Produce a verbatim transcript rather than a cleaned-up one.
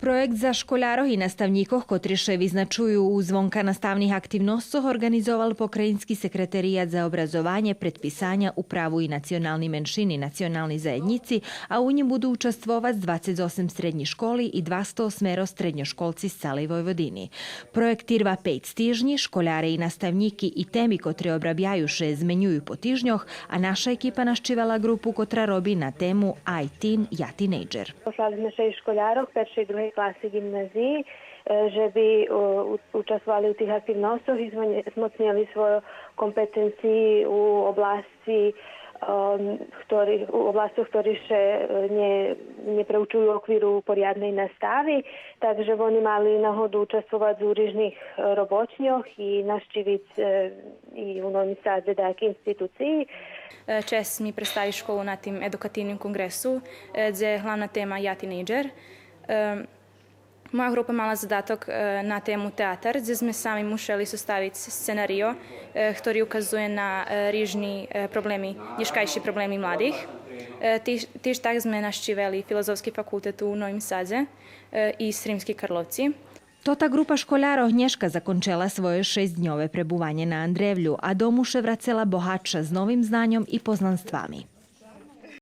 Проєкт за школярох и наставнїкох, котри ше визначую у звонканаставних активносцох, орґанизовал Покраїнски секретарият за образованє, предписаня, управу и национални меншини, национални заєднїци, а у нїм буду участвовац двацец осем стреднї школи и двасто осмеро стредньошколци з цалей Войводини. Проєкт тирва пейц тижнї, школяре и наставнїки и теми котре обрабяю ше зменюю по тижньох, а наша екипа нащивела ґрупу котра роби на тему I Teen, Я тинейджер. Послали зме шейсц школярох першей и другей класи ґимназиї, е, же би, е, у-, участвовали у тих активносцох и зме-, змоцнєли свойо компетенциї у обласци, ем, хтори, у обласцох хтори ше, е, нє, нє преучую у оквиру порядней настави, так же вони мали нагоду участвовац у рижних, е, роботньох и нащивиц, е, и у Новим Садзе даяки институциї. Е, чесц ми представиц школу на тим едукативним конґресу, е, дзе главна тема Я тинейджер. Е, моя ґрупа мала задаток, е, на тему театар, дзе зме сами мушели составиц сценарио, е, хтори указує на, е, рижни, е, проблеми, нєшкайши проблеми младих. Е, тиж, тиж так зме нащивели Филозофски факултет у Новим Садзе, е, и Сримски Карловци. Тота ґрупа школярох нєшка закончела свойо шейсцдньове пребуванє на Андревлю, а дому ше врацела богатша з новим знаньом и познанствами.